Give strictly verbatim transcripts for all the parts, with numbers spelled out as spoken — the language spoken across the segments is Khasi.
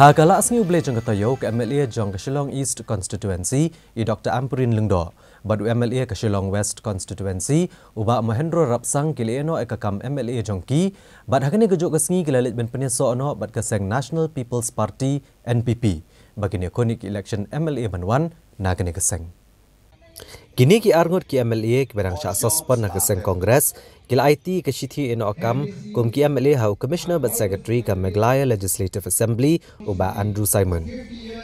Ha ka la sngi U Blei jong ka taïew, ka M L A jong ka Shillong East Constituency, i Doctor Ampareen Lyngdoh, bad u M L A ka Shillong West Constituency, u Bah Mohendro Rapsang, ki la ïeh noh ïa ka kam M L A jong ki, bad ha kane ka juh ka sngi ki la leit ban pynïasoh noh bad ka seng National People's Party, N P P, ba kin ïakhun ïa ka election M L A ban wan na kane ka seng. Kine ki arngut ki M L A kiba dang shah suspend ha ka seng Congress, ki la aiti ka shithi ïeh noh kam kum ki M L A ha u Commissioner bad Secretary ka Meghalaya Legislative Assembly, u Bah Andrew Simon.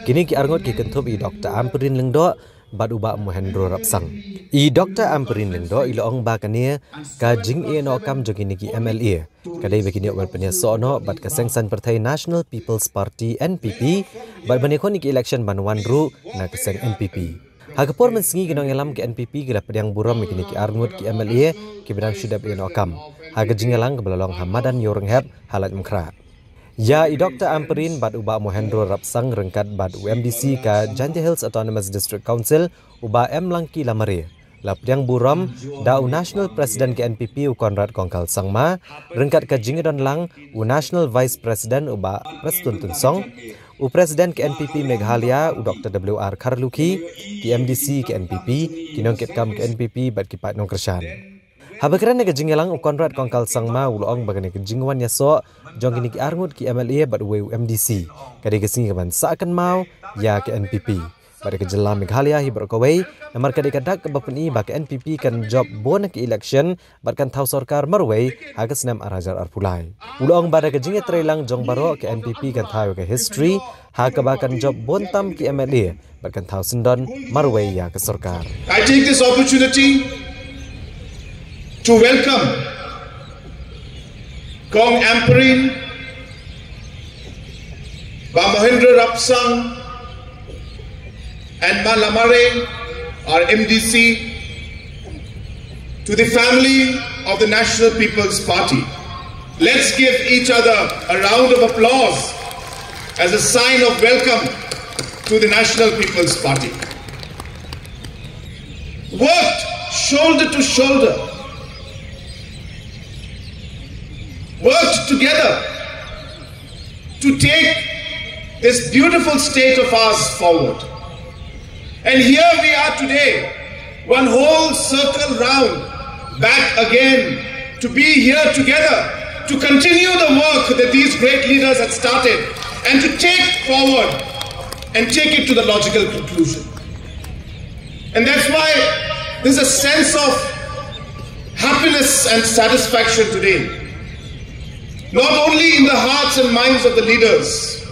Kine ki arngut ki kynthup i Doctor Ampareen Lyngdoh bad u Bah Mohendro Rapsang. I Doctor Ampareen Lyngdoh i la ong ba kane ka jingïeh noh kam jong kine ki M L A ka dei ba kin ïoh ban pynïasoh noh bad ka seng saiñ pyrthei National People's Party, N P P, bad ban ïakhun ïa ka election ban wan ruh na ka seng N P P. Ha ka por mynsngi ki nongïalam ka N P P ki la pdiang burom ïa kine ki arngut ki M L A kiba dang shu dep ïeh noh kam ha ka jingïalang kaba la long ha madan Ïewrynghep ha Laitumkhrah. Ïa i Doctor Ampareen bad u Bah Mohendro Rapsang ryngkat bad u M D C ka Jaintia Hills Autonomous District Council, u Bah M Langki Lamare, la pdiang burom da u National President ka N P P u Conrad Kongkal Sangma, ryngkat ka jingïadon lang u National Vice President u Bah Prestone Tynsong, u President ka N P P Meghalaya u Doctor W R Kharlukhi, ki M D C ka N P P, ki nongkitkam ka N P P bad ki paid nongkyrshan. Haba kren ha ka jingïalang, u Conrad Kongkal Sangma u la ong ba kane ka jingwan ïasoh jong kine ki arngut ki M L A bad uwei u M D C ka dei ka sngi kaban sah kynmaw ïa ka N P P bad ka jylla Meghalaya hi baroh kawei, namar ka dei ka dak kaba pyni ba ka N P P kan jop bun ha ka election bad kan thaw sorkar marwei ha ka snem ar hajar arphew lai. U la ong ba da ka jingïatreilang jong baroh, ka N P P kan thaw ïa ka history ha kaba kan jop bun tam ki M L A bad kan thaw syndon marwei ïa ka sorkar. I take this opportunity to welcome Kong Ampareen, Bah Mohendro Rapsang, and Ma Lamare, our M D C, to the family of the National People's Party. Let's give each other a round of applause as a sign of welcome to the National People's Party. Worked shoulder to shoulder, worked together to take this beautiful state of ours forward. And here we are today, one whole circle round, back again, to be here together, to continue the work that these great leaders had started, and to take forward and take it to the logical conclusion. And that's why there's a sense of happiness and satisfaction today, not only in the hearts and minds of the leaders,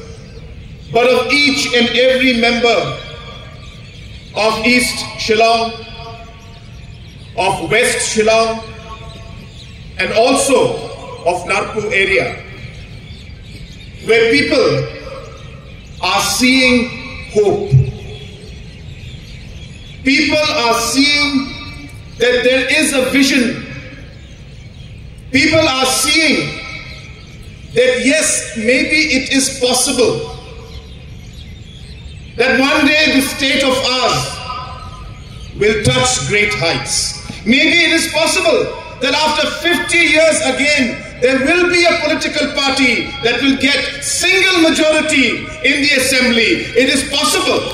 but of each and every member of East Shillong, of West Shillong, and also of Narpu area, where people are seeing hope. People are seeing that there is a vision. People are seeing that, yes, maybe it is possible that one day this state of ours will touch great heights. Maybe it is possible that after fifty years again, there will be a political party that will get single majority in the assembly. It is possible.